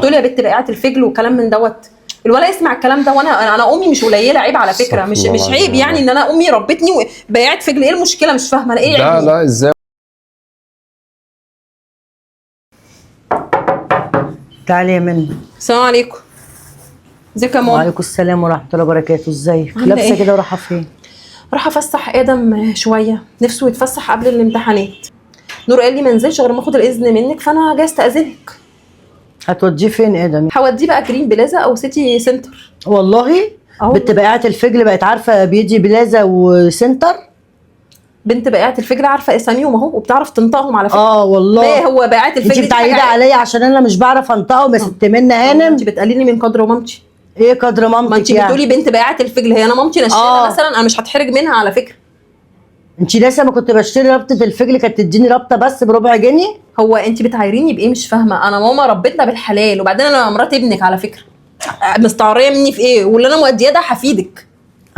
تقول يا بنت بقعة الفجل وكلام من دوت. الولا يسمع الكلام ده، وانا انا امي مش قليله، عيب على فكرة، مش عيب يعني ان انا امي ربتني وبيعت فجل. ايه المشكلة؟ مش فاهمه انا ايه. لا لا ازاي؟ تعالي يا منى. السلام عليكم. ازيك يا ماما؟ وعليكم السلام ورحمة الله وبركاته. ازيك؟ لابسه إيه؟ كده ورايحه فين؟ راح افسح ادم شوية، نفسه يتفسح قبل الامتحانات. نور قال لي ما انزلش غير ما اخد الاذن منك، فانا جاية استاذنك. هتوديه فين ادم؟ هوديه بقى جرين بلازا او سيتي سنتر. والله؟ بنت بقعة الفجل بقت عارفه بيجي بلازا وسنتر؟ بنت بقعة الفجل عارفه اساميهم اهو، وبتعرف تنطقهم على فكرة. اه والله. ليه هو بقعة الفجل؟ انت بتعيدي عليا عشان انا مش بعرف انطقهم يا ست منى هانم. انت بتقللي من قدر مامتي. ايه قدر مامتك؟ ما انت يعني بتقولي بنت بقعة الفجل، هي انا مامتي نشالة مثلا؟ انا مش هتحرج منها على فكرة. انت لسه ما كنت بشتري ربطه الفجل كانت تديني ربطه بس بربع جنيه. هو انت بتعايريني بايه؟ مش فاهمه. انا ماما ربتنا بالحلال، وبعدين انا مرات ابنك على فكرة. مستعريه مني في ايه؟ واللي انا موديه ده حفيدك.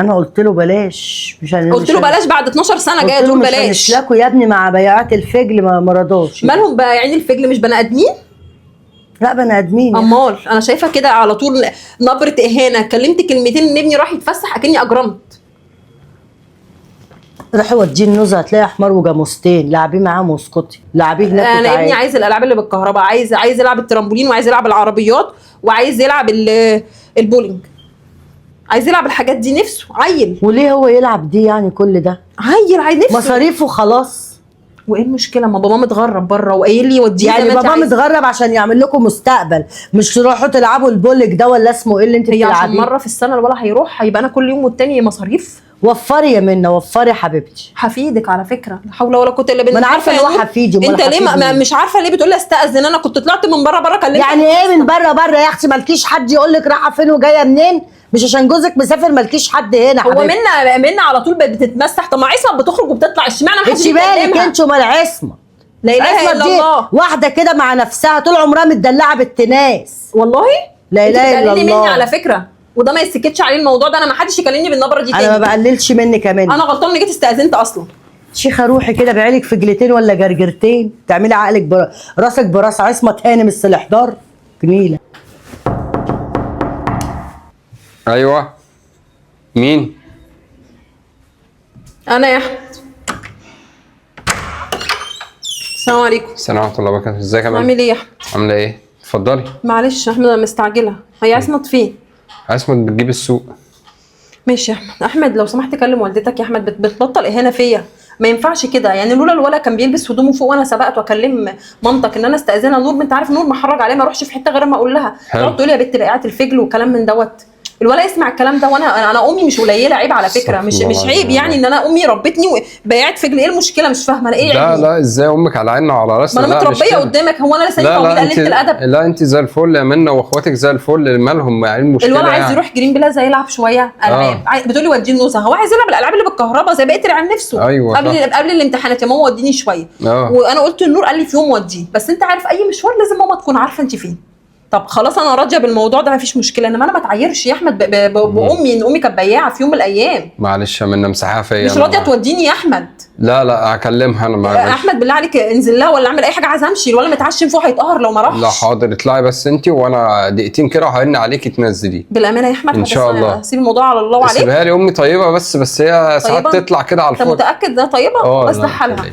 انا قلت له بلاش، مش قلت له بلاش بعد 12 سنة جاية تقول بلاش. مش هنشلكوا يا ابني مع بياعات الفجل، ما رضاش. مالهم بياعين الفجل؟ مش بني ادمين؟ لا بني ادمين. امال انا شايفه كده على طول نبره اهانه. كلمت كلمتين ان ابني راح يتفسح اكني اجرمت. روحي وديه النزهه هتلاقي حمار وجاموستين، لعبيه معاهم واسكتي، لعبيه هناك. انا ابني عايز الالعاب اللي بالكهرباء، عايز يلعب الترامبولين، وعايز يلعب العربيات، وعايز يلعب البولينج، عايز يلعب الحاجات دي. نفسه عيل. وليه هو يلعب دي يعني؟ كل ده عيل عايز نفسه مصاريفه خلاص. وايه المشكلة؟ ما بابا متغرب بره وقايل لي وديه. يعني بابا متغرب عشان يعمل لكم مستقبل، مش تروحوا تلعبوا البولينج ده ولا اسمه ايه اللي انت بتلعبيه؟ عشان مرة في السنة الولا هيروح، هيبقى انا كل يوم والتاني مصاريف. وفري يا منى، وفري حبيبتي. حفيدك على فكرة، لا حول ولا قوة الا بالله. ما انا عارفه ان هو حفيدي. انت ليه ما مش عارفه ليه بتقولي استاذن؟ انا كنت طلعت من بره بره كلمتك. يعني ايه من بره بره يا اختي؟ مالكيش حد يقول لك رايحة فين وجاية منين؟ مش عشان جوزك مسافر مالكيش حد هنا. هو منى على طول بتتمسح. طب ما عصمت بتخرج وبتطلع، اشمعنى ما حدش بيكلمها؟ انت بالك انت ومال عصمت؟ لا اله الا الله. واحدة كده مع نفسها طول عمرها متدلعه بالتناس. والله لا اله الا الله. مني على فكرة، وده ما يسكتش عليه الموضوع ده. انا ما حدش يكلمني بالنبره دي تاني. انا ما بقللش منك كمان. انا غلطان اني جيت استاذنت اصلا. شيخه روحي كده بعيلك فجلتين ولا جرجرتين، تعملي عقلك راسك براس عصمت هانم السلحدار جميلة. ايوه مين؟ انا يا احمد. السلام عليكم. السلام ورحمة الله وبركاته. ازيك يا ماما؟ عامل ايه يا احمد؟ عامله ايه؟ اتفضلي. معلش يا احمد انا مستعجلة. هي عصمت فين؟ عصمت بتجيب السوق. ماشي يا احمد. احمد لو سمحت كلم والدتك يا احمد، بتبطل اهانه فيا، ما ينفعش كده يعني. لولا الولا كان بيلبس هدومه فوق وانا سبقت واكلم مامتك ان انا استاذنها. نور، ما انت عارف نور محرج عليها، ما اروحش في حتة غير ما اقول لها. تقعد تقول يا بنت بقعة الفجل وكلام من دوت. الولا يسمع الكلام ده، وانا انا امي مش قليله، عيب على فكرة. مش عيب يعني ان انا امي ربتني وبيعت فجل. ايه المشكلة؟ مش فاهمه انا ايه. لا لا ازاي امك على عيننا وعلى راسنا. ما انا متربيه قدامك. هو انا لساني طويل قللت الادب؟ لا انت زي الفل يا منى، واخواتك زي الفل، مالهم يعني المشكلة؟ الولا عايز يروح جرين بلازا يلعب شوية العاب. بتقولي وديه النزهه، هو عايز يلعب الالعاب اللي بالكهرباء زي بقية العيال نفسه. ايوه قبل الامتحانات يا ماما وديني شوية. وانا قلت لنور، قال لي في يوم وديه، بس انت عارف اي مشوار لازم ماما تكون عارفه انت فين. طب خلاص انا راضية بالموضوع ده، مفيش مشكلة. انما انا ما اتعايرش يا احمد بامي ان امي كانت بياعه في يوم من الايام. معلش يا منى مسحها فيا. مش راضية توديني يا احمد. لا لا هكلمها انا. معلش احمد بالله عليك انزل لها ولا اعمل اي حاجة، عايزه امشي. الولد متعشم فوق هيتقهر لو ما راحش. لا حاضر، اطلعي بس انت وانا دقيقتين كده وهرن عليكي تنزلي. بالامانة يا احمد ان شاء الله. سيب الموضوع على الله وعليك. سيبها لي امي طيبة، بس هي ساعات تطلع كده على الفاضي. انت متاكد ده طيبة؟ بس حالها.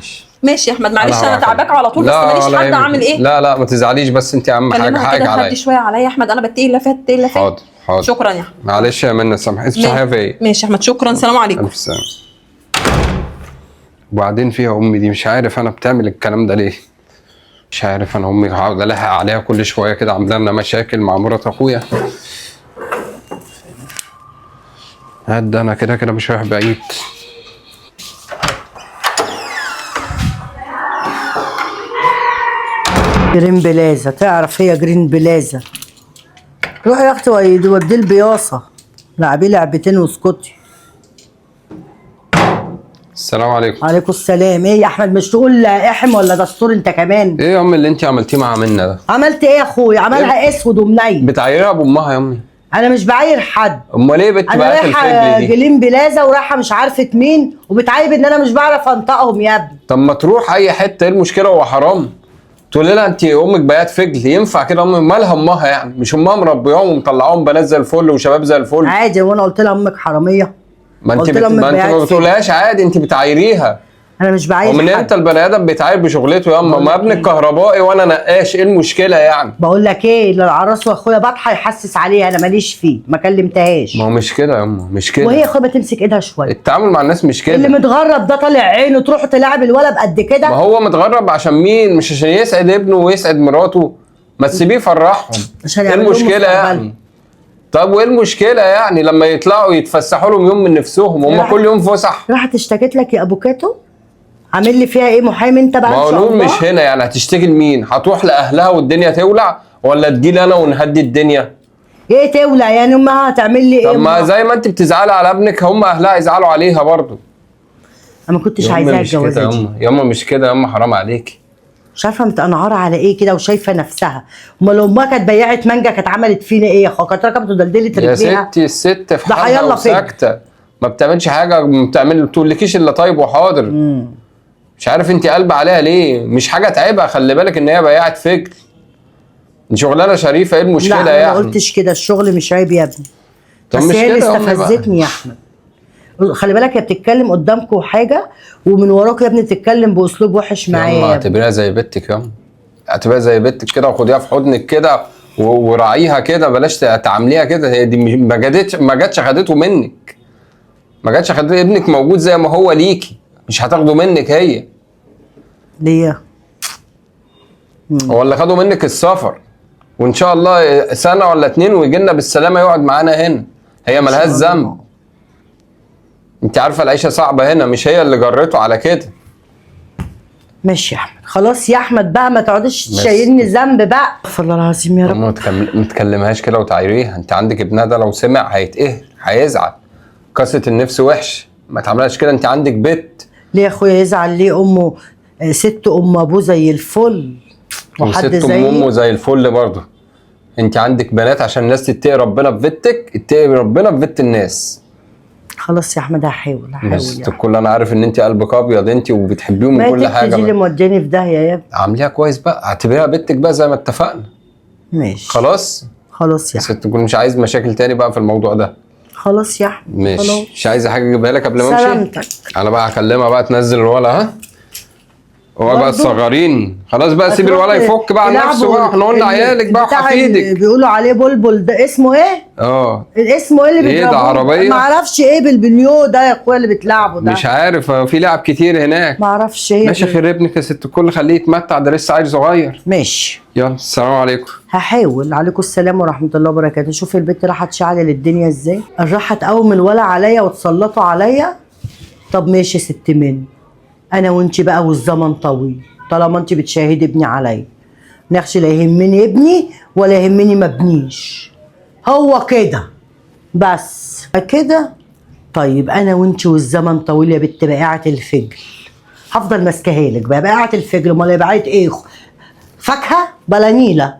ماشي يا احمد معلش انا تعباك على طول، بس ماليش حد. اعمل ايه؟ لا لا ما تزعليش، بس انت اهم حاجة حقك عليا. شوية عليا يا احمد، انا بتقي لا فات لا فات. حاضر حاضر. شكرا يا احمد. معلش يا منى سامحيني. امسحيها فيا. ماشي يا احمد شكرا. سلام عليكم. الف سلامه. وبعدين فيها امي دي مش عارف انا بتعمل الكلام ده ليه. مش عارف انا امي هقعد الاحق عليها كل شوية كده، عامله لنا مشاكل مع مرات اخويا. هات ده انا كده كده مش رايح بعيد. جرين بلازا، تعرف هي جرين بلازا؟ روحي يا اختي وديه البياصه، لعبيه لعبتين واسكتي. السلام عليكم. وعليكم السلام. ايه يا احمد مش تقول احم ولا دستور انت كمان؟ ايه يا امي اللي انت عملتيه مع منى ده؟ عملت ايه يا اخويا؟ عملها إيه؟ اسود ومنيل. بتعايرها بامها يا امي؟ انا مش بعاير حد. امال ايه بنت انا بقى رايحة الفجل دي؟ جليم بلازا ورايحه مش عارفه مين، وبتعايب ان انا مش بعرف انطقهم يا ابني. طب ما تروح اي حتة، ايه المشكلة؟ هو حرام؟ تقول لها انت امك بيات فجل؟ ينفع كده؟ امي مالها امها يعني؟ مش امها مربياهم ومطلعاهم بنات زي الفل وشباب زي الفل؟ عادي، وانا قلت لها امك حرامية؟ ما انت قلت لها أمك ما انت بيات ما فجل. بتقولهاش عادي، انت بتعايريها. انا مش بعاير ومن حد. امتى البني ادم بيتعاير بشغلته ياما؟ ما ابنك كهربائي وانا نقاش، ايه المشكلة يعني؟ بقول لك ايه، للعراس واخويا بطحه يحسس عليها، انا ماليش فيه، ما كلمتهاش. ما هو مش كده ياما، مش كده. وهي اخويا ما تمسك ايدها شوية. التعامل مع الناس مش كده. اللي متغرب ده طالع عينه، تروح تلاعب الولد قد كده. ما هو متغرب عشان مين؟ مش عشان يسعد ابنه ويسعد مراته؟ ما تسيبيه يفرحهم. عشان ايه يعمل لهم المشكلة مستقبل. يعني؟ طب وايه المشكلة يعني لما يطلعوا يتفسحوا لهم يوم من نفسهم؟ هم كل يوم فسح. راحت اشتكت لك يا ابوكاتو؟ عامل لي فيها ايه محامي انت بقى ما ان هو شاء نور الله؟ مش هنا يعني، هتشتكي لمين؟ هتروح لاهلها والدنيا تولع، ولا تجيلي انا ونهدي الدنيا؟ ايه تولع يعني؟ امها هتعمل لي ايه؟ طب ما أمها؟ زي ما انت بتزعلي على ابنك هم اهلها يزعلوا عليها برضه. انا ما كنتش يا أم عايزاها مش كده الجوازه يا دي. أم، يا أم مش كده يا أم، حرام عليكي. مش عارفه متقنعره على ايه كده وشايفه نفسها. امال امها كانت بياعه مانجا كانت عملت فينا ايه يا اخويا؟ كانت ركبت ودلدلت يا رجليها. ستي الست في ده حالها هيلا فين؟ وساكته، ما بتعملش حاجة، ما بتعمل تقولكيش الا طيب وحاضر. مش عارف انت قلب عليها ليه، مش حاجة تعبها. خلي بالك ان هي بياعه فجل، شغلانة شريفه، ايه المشكلة لا أنا يعني؟ ما قلتش كده، الشغل مش عيب يا ابني. طب بس مش هي اللي كده يا أم بقى. استفزتني يا احمد. خلي بالك هي بتتكلم قدامكم حاجة ومن وراك يا ابني بتتكلم باسلوب وحش معايا ياما يا ابني. اعتبريها زي بنتك، ياما اعتبريها زي بنتك كده، وخديها في حضنك كده وراعيها كده، بلاش تعامليها كده. هي دي ما جاتش خدته منك، ما جاتش خدته. ابنك موجود زي ما هو ليكي، مش هتاخده منك هي. ليه؟ هو اللي خده منك السفر، وان شاء الله سنة ولا اتنين ويجي لنا بالسلامة يقعد معانا هنا. هي ملهاش ذنب، انت عارفه العيشة صعبة هنا، مش هي اللي جرته على كده. ماشي يا احمد، خلاص يا احمد بقى، ما تقعدش بس. تشيلني ذنب بقى. استغفر الله العظيم يا رب. ما تكلمهاش كده وتعايريها. انت عندك ابنها ده لو سمع هيتقهر، هيزعل، قصة النفس وحش. ما تعملهاش كده، انت عندك بيت. ليه يا اخويا يزعل؟ ليه؟ امه ست ام ابوه زي الفل، وحد وست ام زي امه زي الفل برضه. انت عندك بنات، عشان الناس تتقي ربنا في بيتك، اتقي ربنا في بيت الناس. خلاص يا احمد، هحاول هحاول بس يا أحمد. الكل انا عارف ان انت قلبك ابيض انت وبتحبيهم ما وكل تبكي حاجة دي اللي بقى. مودياني في داهية يا ابني. عامليها كويس بقى، اعتبريها بنتك بقى زي ما اتفقنا. ماشي خلاص خلاص يا بس احمد، تكون مش عايز مشاكل تاني بقى في الموضوع ده. خلاص يا احمد. ماشي. خلاص. مش عايزه حاجة اجيبها لك قبل ما امشي؟ سلامتك. انا بقى هكلمها بقى تنزل الولا. ها هو بقى برضو؟ تصغريني خلاص بقى، سيب هتروح الولا يفك بقى عن تلعبوا نفسه بقى، احنا قلنا عيالك بقى بتاع اللي وحفيدك. بيقولوا عليه بلبل ده اسمه ايه؟ اه اسمه ايه اللي ايه ده، بيضربوه؟ عربية؟ ما اعرفش ايه بالبليو ده يا اخويا اللي بتلعبه ده. مش عارف، في لعب كتير هناك. ما اعرفش ايه. ماشي، خير ابنك يا ست الكل، خليه يتمتع، ده لسه عيل صغير. ماشي يلا السلام عليكم. هحاول. عليكم السلام ورحمة الله وبركاته. شوف البت راحت تشعلل الدنيا ازاي، راحت تقوم الولا عليا وتسلطوا عليا. طب ماشي يا ست مني، انا وانت بقى والزمن طويل، طالما انت بتشاهدي ابني عليا نخش، لا يهمني ابني ولا يهمني ما ابنيش، هو كده بس كده. طيب انا وانت والزمن طويل يا بنت بقعة الفجل، هفضل ماسكاها لك بقى بقعة الفجل. امال هي بقعة ايه؟ فاكهة بلا نيله.